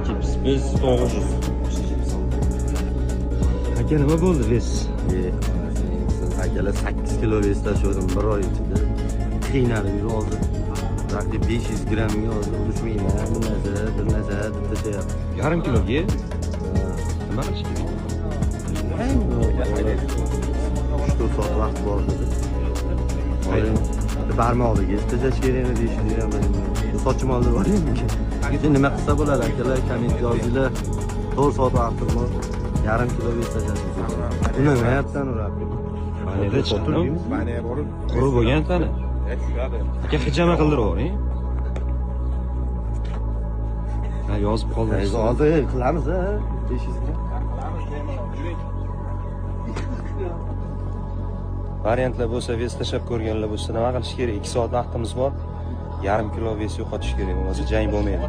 75 900. Aka, nima bo'ldi вес? Akalar, 8 kilo вес tashladim bir oy ichida. Qiynalib yurib. Raqib 500 grammga hozir urushmayman, bir narsa, bir narsa deb tashlayapti. Yarim kiloga nima qilish kerak? 3-4 soat vaqt bor dedi. Hozir barmoqni kesib tashlash kerakmi, 500 gramm. Sochim oldi boraymi? Nima qilsa bo'ladi akalar, komment yozinglar. 4 soat vaqtim bor. Yarim kilo вес tashlashim kerak. Unamayapsan u raqib. Banada chiqadi. Banaya borib Quruq bo'lgan tana. Tushadi. Aka, hijama qildirib yuboring. Ha, yozib qoldirasiz. Hozir qilamiz, ha, 500 gramm. Qilamiz bemalol. Yuring. Variantlar bo'lsa, вес tashlab ko'rganlar bo'lsa, nima qilish kerak? 2 soat vaqtimiz bor. Yarim kilo вес yo'qotish kerak, bo'lmasa jang bo'lmaydi.